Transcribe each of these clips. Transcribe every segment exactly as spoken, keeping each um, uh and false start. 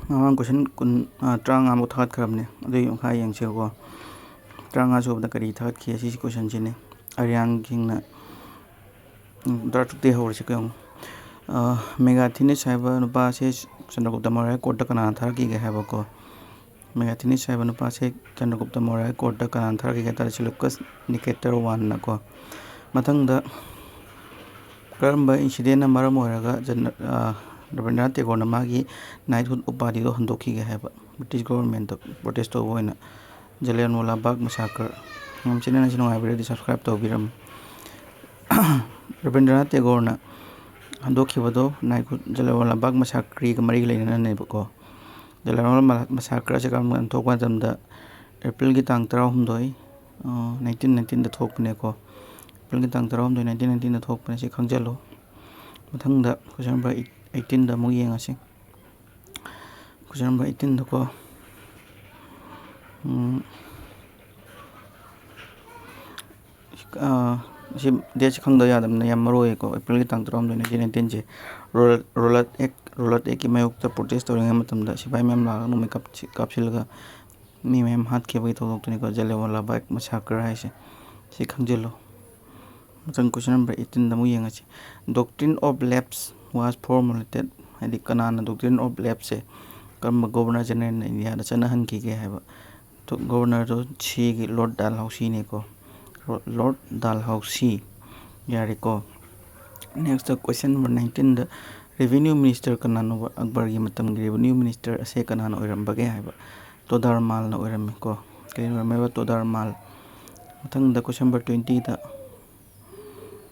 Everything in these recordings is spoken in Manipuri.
ꯃꯃꯥꯡ ꯀꯣꯏꯁꯟ ꯀꯨꯟ ꯇꯔꯥꯃꯉꯥꯃꯨꯛ ꯊꯥꯒꯠꯈ꯭ꯔꯕꯅꯦ꯫ ꯑꯗꯨꯒꯤ ꯃꯈꯥ ꯌꯦꯡꯁꯦꯕꯀꯣ꯫ ꯇꯔꯥꯃꯉꯥ ꯁꯨꯕꯗ ꯀꯔꯤ ꯊꯥꯒꯠꯈꯤ? ꯑꯁꯤꯁꯤ ꯀꯣꯏꯁꯟꯁꯤꯅꯦ꯫ ꯑꯔꯤꯌꯥꯟꯁꯤꯡꯅ ꯎꯝ, ꯇꯔꯥꯇꯔꯨꯛꯇꯒꯤ ꯍꯧꯔꯁꯤ ꯀꯩꯅꯣ꯫ ꯃꯦꯒꯥꯊꯤꯅꯤꯁ ꯍꯥꯏꯕ ꯅꯨꯄꯥꯁꯦ ꯆꯟꯗ꯭ꯔꯒꯨꯞꯇ ꯃꯧꯔꯤꯌꯥ ꯀꯣꯔꯠꯇ ꯀꯅꯥꯅ ꯊꯥꯔꯛꯈꯤꯒꯦ ꯍꯥꯏꯕꯀꯣ꯫ ꯃꯦꯒꯥꯊꯤꯅꯤꯁ ꯍꯥꯏꯕ ꯅꯨꯄꯥꯁꯦ ꯆꯟꯗ꯭ꯔꯒꯨꯞꯇ ꯃꯧꯔꯤꯌꯥ ꯀꯣꯔꯠꯇ ꯀꯅꯥꯅ ꯊꯥꯔꯛꯈꯤꯒꯦ ꯍꯥꯏ ꯇꯥꯔꯗꯤ ꯁꯤꯂꯨꯀꯁ ꯅꯤꯀꯦꯇꯔ ꯋꯥꯟꯅꯀꯣ꯫ ꯃꯊꯪꯗ ꯀꯔꯝꯕ ꯏꯟꯁꯤꯗꯦꯟꯅ ꯃꯔꯝ ꯑꯣꯏꯔꯒ ꯖꯟ-, ꯑ, ꯔꯕꯤꯟꯗ꯭ꯔꯅꯥꯊ ꯇꯦꯒꯣꯔꯅ ꯃꯥꯒꯤ ꯅꯥꯏꯠꯍꯨꯗ ꯎꯄꯥꯙꯤꯗꯣ ꯍꯟꯗꯣꯛꯈꯤꯒꯦ ꯍꯥꯏꯕ, ꯕ꯭ꯔꯤꯇꯤꯁ ꯒꯣꯕꯔꯃꯦꯟꯠꯇ ꯄ꯭ꯔꯣꯇꯦꯁ ꯇꯧꯕ ꯑꯣꯏꯅ? ꯖꯂꯤꯌꯥꯟꯋꯥꯂꯥ ꯕꯥꯒ ꯃꯁꯥꯀꯔ꯫ ꯌꯥꯝ ꯆꯤꯟꯅ ꯅꯨꯡꯉꯥꯏꯕꯤꯔꯗꯤ ꯁꯕꯁꯀ꯭ꯔꯥꯏꯕ ꯇꯧꯕꯤꯔꯝꯃꯨ꯫ ꯔꯕꯤꯟꯗ꯭ꯔꯅꯥꯊ ꯇꯦꯒꯣꯔꯅ ꯍꯟꯗꯣꯛꯈꯤꯕꯗꯣ ꯅꯥꯏꯠꯍꯨꯗ ꯖꯂꯤꯌꯥꯟꯋꯥꯂꯥ ꯕꯥꯒ ꯃꯁꯥꯀꯔꯒ ꯃꯔꯤ ꯂꯩꯅꯅꯅꯦꯕꯀꯣ꯫ ꯖꯂꯤꯌꯥꯟꯋꯥꯂꯥ ꯃ-, ꯃꯁꯥꯀꯔ ꯑꯁꯤ ꯀꯔꯝ ꯀꯥꯟꯗ ꯊꯣꯛꯄ ꯃꯇꯝꯗ ꯑꯦꯄ꯭ꯔꯤꯜꯒꯤ ꯇꯥꯡ ꯇꯔꯥꯍꯨꯝꯗꯣꯏ, ꯑ, ꯅꯥꯏꯟꯇꯤꯟ ꯅꯥꯏꯟꯇꯤꯟꯗ ꯊꯣꯛꯄꯅꯦꯀꯣ꯫ ꯑꯦꯄ꯭ꯔꯤꯜꯒꯤ ꯇꯥꯡ ꯇꯔꯥꯍꯨꯝꯗꯣꯏ, ꯅꯥꯏꯟꯇꯤꯟ ꯅꯥꯏꯟꯇꯤꯟꯗ ꯊꯣꯛꯄꯅꯦ, ꯁꯤ ꯈꯪꯖꯜꯂꯨ꯫ ꯃꯊꯪꯗ ꯀꯣꯏꯁꯟ ꯅꯝꯕꯔ ꯑꯩꯠ-, ꯑꯩꯠꯇꯤꯟꯗ ꯑꯃꯨꯛ ꯌꯦꯡꯉꯁꯤ꯫ ꯀꯣꯏꯁꯟ ꯅꯝꯕꯔ ꯑꯩꯠꯇꯤꯟꯗꯀꯣ, ꯎꯝ, ꯑ, ꯁꯤ ꯗꯦꯠꯁꯤ ꯈꯪꯗꯕ ꯌꯥꯗꯕꯅꯤꯅ ꯌꯥꯝ ꯃꯔꯨ ꯑꯣꯏꯌꯦꯀꯣ꯫ ꯑꯦꯄ꯭ꯔꯤꯜꯒꯤ ꯇꯥꯡ ꯇꯔꯥꯍꯨꯝꯗꯣꯏ, ꯅꯥꯏꯟꯇꯤꯟ ꯅꯥꯏꯟꯇꯤꯟꯁꯦ ꯔꯣꯂꯠ, ꯔꯣꯂꯠ ꯑꯦꯛ, ꯔꯣꯂꯠ ꯑꯦꯛꯀꯤ ꯃꯥꯌꯣꯛꯇ ꯄ꯭ꯔꯣꯇꯦꯁ ꯇꯧꯔꯤꯉꯩ ꯃꯇꯝꯗ ꯁꯤꯐꯥꯏ ꯃꯌꯥꯝ ꯂꯥꯛꯑꯒ ꯅꯣꯡꯃꯩ ꯀꯥꯞꯁꯤ-, ꯀꯥꯞꯁꯤꯜꯂꯒ ꯃꯤ ꯃꯌꯥꯝ ꯍꯥꯠꯈꯤꯕꯒꯤ ꯊꯧꯗꯣꯛꯇꯨꯅꯤꯀꯣ, ꯖꯂꯤꯌꯥꯟꯋꯥꯂꯥ ꯕꯥꯒ ꯃꯁꯥꯀꯔ ꯍꯥꯏꯁꯦ꯫ ꯁꯤ ꯈꯪꯖꯤꯜꯂꯨ꯫ ꯃꯊꯪ ꯀꯣꯏꯁꯟ ꯅꯝꯕꯔ ꯑꯩꯠꯇꯤꯟꯗ ꯑꯃꯨꯛ ꯌꯦꯡꯉꯁꯤ꯫ Doctrine of Lapse was formulated, ꯍꯥꯏꯗꯤ ꯀꯅꯥꯅ Doctrine of Lapseꯁꯦ ꯀꯔꯝꯕ ꯒꯣꯕꯔꯅꯔ ꯖꯦꯅꯔꯦꯜꯅ ꯏꯟꯗꯤꯌꯥꯗ ꯆꯠꯅꯍꯟꯈꯤꯒꯦ ꯍꯥꯏꯕ? ꯒꯣꯕꯔꯅꯔꯗꯣ ꯁꯤꯒꯤ ꯂꯣꯔꯗ ꯗꯥꯜꯍꯧꯁꯤꯅꯦꯀꯣ꯫ ꯂꯣꯔꯗ ꯗꯥꯜꯍꯧꯁꯤ꯫ ꯌꯥꯔꯦꯀꯣ꯫ ꯅꯦꯛꯁꯇ ꯀꯣꯏꯁꯟ ꯅꯝꯕꯔ ꯅꯥꯏꯟꯇꯤꯟꯗ, ꯔꯦꯚꯤꯅ꯭ꯌꯨ ꯃꯤꯅꯤꯁꯇꯔ ꯀꯅꯥꯅꯣꯕ? ꯑꯛꯕꯔꯒꯤ ꯃꯇꯝꯒꯤ ꯔꯦꯚꯤꯅ꯭ꯌꯨ ꯃꯤꯅꯤꯁꯇꯔ ꯑꯁꯦ ꯀꯅꯥꯅ ꯑꯣꯏꯔꯝꯕꯒꯦ ꯍꯥꯏꯕ? ꯇꯣꯗꯥꯔ ꯃꯥꯜꯅ ꯑꯣꯏꯔꯝꯃꯤꯀꯣ꯫ ꯀꯔꯤ ꯑꯣꯏꯔꯝꯃꯦꯕ? ꯇꯣꯗꯥꯔ ꯃꯥꯜ꯫ ꯃꯊꯪꯗ ꯀꯣꯏꯁꯟ ꯅꯝꯕꯔ ꯇ꯭ꯋꯦꯟꯇꯤꯗ,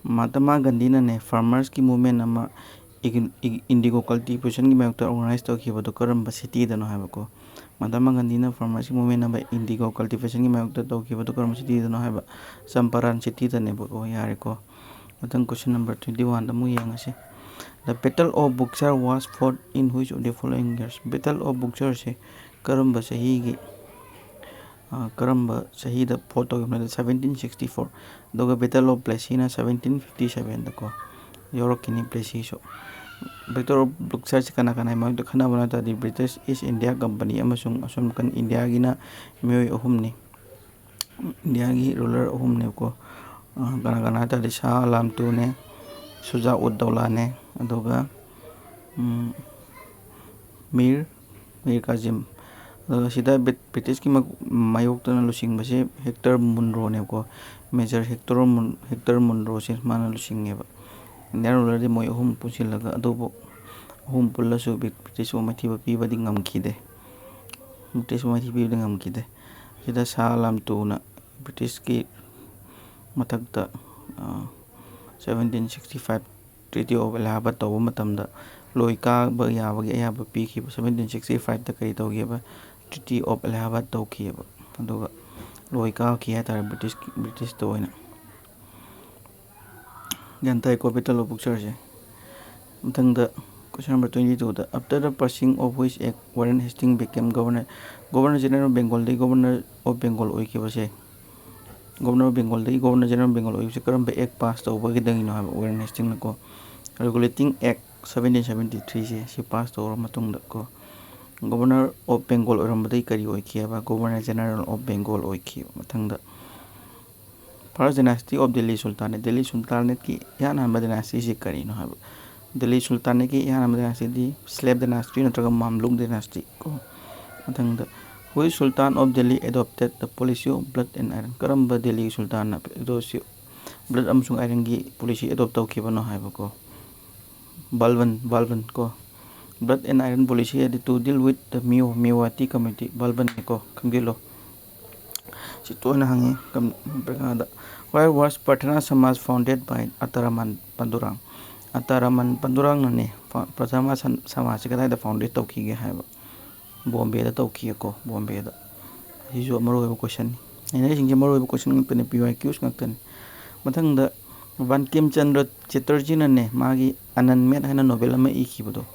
ꯃꯍꯥꯇꯃꯥ ꯒꯥꯟꯙꯤꯅꯅꯦ ꯐꯥꯔꯃꯔꯁꯀꯤ ꯃꯨꯚꯃꯦꯟ ꯑꯃ ꯏꯒꯤ-, ꯏ-, ꯏꯟꯗꯤꯒꯣ ꯀꯜꯇꯤꯚꯦꯁꯟꯒꯤ ꯃꯥꯌꯣꯛꯇ ꯑꯣꯔꯒꯅꯥꯏꯁ ꯇꯧꯈꯤꯕꯗꯨ ꯀꯔꯝꯕ ꯁꯤꯇꯤꯗꯅꯣ ꯍꯥꯏꯕꯀꯣ꯫ ꯃꯍꯥꯇꯃꯥ ꯒꯥꯟꯙꯤꯅ ꯐꯥꯔꯃꯔꯁꯀꯤ ꯃꯨꯚꯃꯦꯟ ꯑꯃ ꯏꯟꯗꯤꯒꯣ ꯀꯜꯇꯤꯚꯦꯁꯟꯒꯤ ꯃꯥꯌꯣꯛꯇ ꯇꯧꯈꯤꯕꯗꯨ ꯀꯔꯝꯕ ꯁꯤꯇꯤꯗꯅꯣ ꯍꯥꯏꯕ? ꯆꯝꯄꯥꯔꯥꯟ ꯁꯤꯇꯤꯗꯅꯦꯕꯀꯣ꯫ ꯌꯥꯔꯦꯀꯣ꯫ ꯃꯊꯪ ꯀꯣꯏꯁꯟ ꯅꯝꯕꯔ ꯇ꯭ꯋꯦꯟꯇꯤ ꯋꯥꯟꯗ ꯑꯃꯨꯛ ꯌꯦꯡꯉꯁꯤ꯫ The Battle of Buxar was fought in which of the following years? Battle of Buxarꯁꯦ ꯀꯔꯝꯕ ꯆꯍꯤꯒꯤ, ꯑ, ꯀꯔꯝꯕ ꯆꯍꯤꯗ ꯐꯣꯠ ꯇꯧꯈꯤꯕꯅꯣ ꯍꯥꯏꯗ, ꯁꯕꯦꯟꯇꯤꯟ ꯁꯤꯛꯁꯇꯤ ꯐꯣꯔ꯫ ꯑꯗꯨꯒ Battle of Plasseyꯅ ꯁꯕꯦꯟꯇꯤꯟ ꯐꯤꯐꯇꯤ ꯁꯕꯦꯟꯗꯀꯣ꯫ ꯌꯥꯎꯔꯛꯈꯤꯅꯤ ꯄ꯭ꯂꯦꯁꯤꯁꯨ꯫ Victor Bouchard ꯁꯤ ꯀꯅꯥ ꯀꯅꯥꯒꯤ ꯃꯥꯌꯣꯛꯇ ꯈꯠꯅꯕꯅꯣ ꯍꯥꯏ ꯇꯥꯔꯗꯤ, British East India Company ꯑꯃꯁꯨꯡ ꯑꯁꯣꯝ ꯅꯥꯀꯟ ꯏꯟꯗꯤꯌꯥꯒꯤꯅ ꯃꯤꯑꯣꯏ ꯑꯍꯨꯝꯅꯤ꯫ ꯏꯟꯗꯤꯌꯥꯒꯤ ruler ꯑꯍꯨꯝꯅꯦꯕꯀꯣ꯫ ꯑ, ꯀꯅꯥ ꯀꯅꯥ ꯍꯥꯏ ꯇꯥꯔꯗꯤ, ꯁꯥꯍ ꯑꯂꯥꯝ ꯇꯨꯅꯦ, ꯁꯨꯖꯥ ꯎꯗ ꯗꯧꯂꯥꯅꯦ, ꯑꯗꯨꯒ, ꯎꯝ, ꯃꯤꯔ, ꯃꯤꯔ ꯀꯥꯖꯤꯝ꯫ ꯑꯗꯨꯒ ꯁꯤꯗ ꯕ꯭ꯔꯤꯠ-, ꯕ꯭ꯔꯤꯇꯤꯁꯀꯤ ꯃ-, ꯃꯥꯌꯣꯛꯇꯅ ꯂꯨꯆꯤꯡꯕꯁꯦ ꯍꯦꯛꯇꯔ ꯃꯨꯟꯔꯣꯅꯦꯕꯀꯣ꯫ Major ꯍꯦꯛꯇꯔ ꯃꯨꯟ-, ꯍꯦꯛꯇꯔ ꯃꯨꯟꯔꯣꯁꯦ ꯃꯥꯅ ꯂꯨꯆꯤꯡꯉꯦꯕ꯫ Indian rulerꯗꯤ ꯃꯣꯏ ꯑꯍꯨꯝ ꯄꯨꯟꯁꯤꯜꯂꯒ, ꯑꯗꯨꯕꯨ ꯑꯍꯨꯝ ꯄꯨꯜꯂꯁꯨ ꯕ꯭ꯔꯤ-, ꯕ꯭ꯔꯤꯇꯤꯁꯄꯨ ꯃꯥꯏꯊꯤꯕ ꯄꯤꯕꯗꯤ ꯉꯝꯈꯤꯗꯦ꯫ ꯕ꯭ꯔꯤꯇꯤꯁꯄꯨ ꯃꯥꯏꯊꯤꯕ ꯄꯤꯕꯗꯤ ꯉꯝꯈꯤꯗꯦ꯫ ꯁꯤꯗ ꯁꯥꯍ ꯑꯂꯥꯝ ꯇꯨꯅ ꯕ꯭ꯔꯤꯇꯤꯁꯀꯤ ꯃꯊꯛꯇ, ꯑ, seventeen sixty five Treaty of Allahabad ꯇꯧꯕ ꯃꯇꯝꯗ ꯂꯣꯏ ꯀꯥꯕ ꯌꯥꯕꯒꯤ ꯑꯌꯥꯕ ꯄꯤꯈꯤꯕ꯫ Seventeen sixty fiveꯇ ꯀꯔꯤ ꯇꯧꯈꯤꯕ? Treaty of Allahabad ꯇꯧꯈꯤꯑꯕ꯫ ꯑꯗꯨꯒ ꯂꯣꯏ ꯀꯥꯈꯤ ꯍꯥꯏ ꯇꯥꯔꯦ ꯕ꯭ꯔꯤꯇꯤꯁꯀꯤ, ꯕ꯭ꯔꯤꯇꯤꯁꯇ ꯑꯣꯏꯅ꯫ ꯒ꯭ꯌꯥꯟ ꯇꯥꯏꯀꯣ, Battle of Buxarꯁꯦ? ꯃꯊꯪꯗ question number twenty twoꯗ, after the passing of which act Warren Hastings became governor? Governor General of Bengalꯗꯒꯤ Governor of Bengal ꯑꯣꯏꯈꯤꯕꯁꯦ, Governor of Bengalꯗꯒꯤ Governor General of Bengal ꯑꯣꯏꯕꯁꯦ ꯀꯔꯝꯕ act pass ꯇꯧꯕꯒꯤꯗꯒꯤꯅꯣ ꯍꯥꯏꯕ? Warren Hastingsꯅꯀꯣ, Regulating Act seventeen seventy threeꯁꯦ, ꯁꯤ pass ꯇꯧꯔ ꯃꯇꯨꯡꯗ ꯀꯣ, Governor of Bengal ꯑꯣꯏꯔꯝꯕꯗꯒꯤ ꯀꯔꯤ ꯑꯣꯏꯈꯤ ꯍꯥꯏꯕ? Governor General of Bengal ꯑꯣꯏꯈꯤ꯫ ꯃꯊꯪꯗ, First dynasty of Delhi Sultanate, Delhi ꯁꯨꯜꯇꯥꯅꯦꯠꯀꯤ ꯏꯍꯥꯟ ꯍꯥꯟꯕ dynasty ꯁꯤ ꯀꯔꯤꯅꯣ ꯍꯥꯏꯕ? ꯗꯦꯜꯂꯤ ꯁꯨꯜꯇꯥꯅꯦꯠꯀꯤ ꯏꯍꯥꯟ ꯍꯥꯟꯕ dynasty ꯗꯤ Saleeb dynasty ꯅꯠꯇ꯭ꯔꯒ Mamluk dynasty ꯀꯣ꯫ ꯃꯊꯪꯗ, Which Sultan of Delhi adopted the policy of blood and iron? ꯀꯔꯝꯕ ꯗꯦꯜꯂꯤꯒꯤ ꯁꯨꯜꯇꯥꯟꯅ blood ꯑꯃꯁꯨꯡ ironꯒꯤ policy adopt ꯇꯧꯈꯤꯕꯅꯣ ꯍꯥꯏꯕꯀꯣ? ꯕꯥꯜꯕꯟ, ꯕꯥꯜꯕꯟ ꯀꯣ꯫ Blood and iron policy ꯍꯥꯏꯗꯤ to deal with the Meo-, Mewati community, ꯕꯥꯜꯕꯟꯅꯤꯀꯣ, ꯈꯪꯖꯤꯜꯂꯣ꯫ ꯁꯤ ꯇꯣꯏꯅ ꯍꯪꯉꯤ ꯀꯝ-, ꯄꯔꯤꯈꯥꯗ꯫ Where was Prathana Samaj founded by Ataraman Pandurang? ꯑꯇꯥꯔꯥꯃꯟ ꯄꯟꯗꯨꯔꯥꯡꯅꯅꯦ ꯐ-, ꯄ꯭ꯔꯊꯃꯥ ꯁꯟ-, ꯁꯃꯥꯖꯁꯤ ꯀꯗꯥꯏꯗ founded ꯇꯧꯈꯤꯒꯦ ꯍꯥꯏꯕ? ꯕꯣꯝꯕꯦꯗ ꯇꯧꯈꯤꯌꯦꯀꯣ, ꯕꯣꯝꯕꯦꯗ꯫ ꯁꯤꯁꯨ ꯃꯔꯨ ꯑꯣꯏꯕ questionꯅꯤ꯫ ꯍꯪꯉꯛꯏꯁꯤꯡꯁꯦ ꯃꯔꯨ ꯑꯣꯏꯕ question ꯉꯥꯛꯇꯅꯤ, P Y Qs ꯉꯥꯛꯇꯅꯤ꯫ ꯃꯊꯪꯗ, ꯕꯟꯀꯤꯝ ꯆꯟꯗ꯭ꯔ ꯆꯦꯇꯔꯖꯤꯅꯅꯦ ꯃꯥꯒꯤ ꯑꯅꯟꯃꯦꯠ ꯍꯥꯏꯅ novel ꯑꯃ ꯏꯈꯤꯕꯗꯣ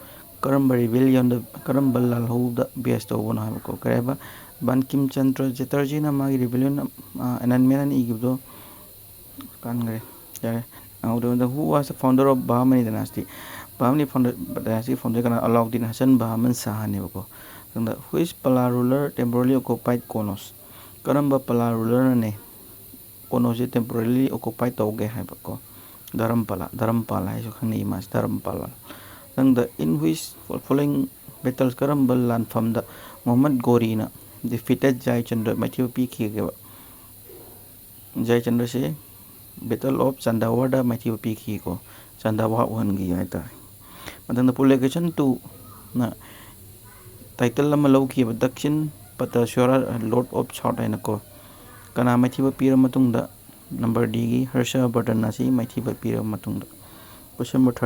ꯀꯔꯝꯕ rebellionꯗ, ꯀꯔꯝꯕ ꯂꯥꯜꯍꯧꯗ base ꯇꯧꯕꯅꯣ ꯍꯥꯏꯕꯀꯣ? ꯀꯔꯤ ꯍꯥꯏꯕ? ꯕꯟꯀꯤꯝ ꯆꯟꯗ꯭ꯔ ꯆꯦꯇꯔꯖꯤꯅ ꯃꯥꯒꯤ rebellion, ꯑ, ꯑꯅꯟꯃꯦꯠ ꯍꯥꯏꯅ ꯏꯈꯤꯕꯗꯣ ꯀꯥꯟꯈ꯭ꯔꯦ꯫ ꯌꯥꯔꯦ꯫ ꯅꯪꯍꯧꯗꯕꯗ, who was the founder of Bahmani dynasty? ꯕꯥꯃꯅꯤ founded, ꯕꯗꯥꯌꯥꯁꯤꯒꯤ founder ꯀꯅꯥ? ꯑꯂꯥꯎꯗꯤꯟ ꯍꯁꯟ ꯕꯍꯃꯟ ꯁꯥꯍꯅꯦꯕꯀꯣ꯫ ꯃꯊꯪꯗ, which Pala ruler temporarily occupied Konos? ꯀꯔꯝꯕ ꯄꯂꯥ ꯔꯨꯂꯔꯅꯅꯦ ꯀꯣꯅꯣꯁꯁꯦ temporarily occupy ꯇꯧꯒꯦ ꯍꯥꯏꯕꯀꯣ? ꯙꯔꯝꯄꯥꯂꯥ, ꯙꯔꯝꯄꯥꯂꯥ ꯍꯥꯏꯁꯨ ꯈꯪꯅꯩ ꯃꯥꯁꯦ, ꯙꯔꯝꯄꯥꯂꯥ꯫ ꯃꯊꯪꯗ, in which following battles, ꯀꯔꯝꯕ ꯂꯥꯟꯐꯝꯗ ꯃꯣꯍꯝꯃꯗ ꯒꯣꯔꯤꯅ defeated ꯖꯌꯆꯟꯗ꯭ꯔ, ꯃꯥꯏꯊꯤꯕ ꯄꯤꯈꯤꯒꯦꯕ? ꯖꯌꯆꯟꯗ꯭ꯔꯁꯦ Battle of Chandawada ꯃꯥꯏꯊꯤꯕ ꯄꯤꯈꯤꯀꯣ, ꯆꯟꯗꯥꯋꯥ ꯎꯍꯟꯈꯤ ꯍꯥꯏꯇꯥꯔꯦ꯫ ꯃꯊꯪꯗ, ꯄꯨꯂꯦꯀꯦꯁꯟ ꯇꯨꯅ title ꯑꯃ ꯂꯧꯈꯤꯕ ꯗꯛꯁꯤꯟ ꯄꯇꯁ꯭ꯋꯔ, Lord of South ꯍꯥꯏꯅꯀꯣ, ꯀꯅꯥ ꯃꯥꯏꯊꯤꯕ ꯄꯤꯔ ꯃꯇꯨꯡꯗ? Number Dꯒꯤ ꯍꯔꯁ ꯕꯔꯗꯟ ꯑꯁꯤ ꯃꯥꯏꯊꯤꯕ ꯄꯤꯔꯕ ꯃꯇꯨꯡꯗ꯫ Question number thirty.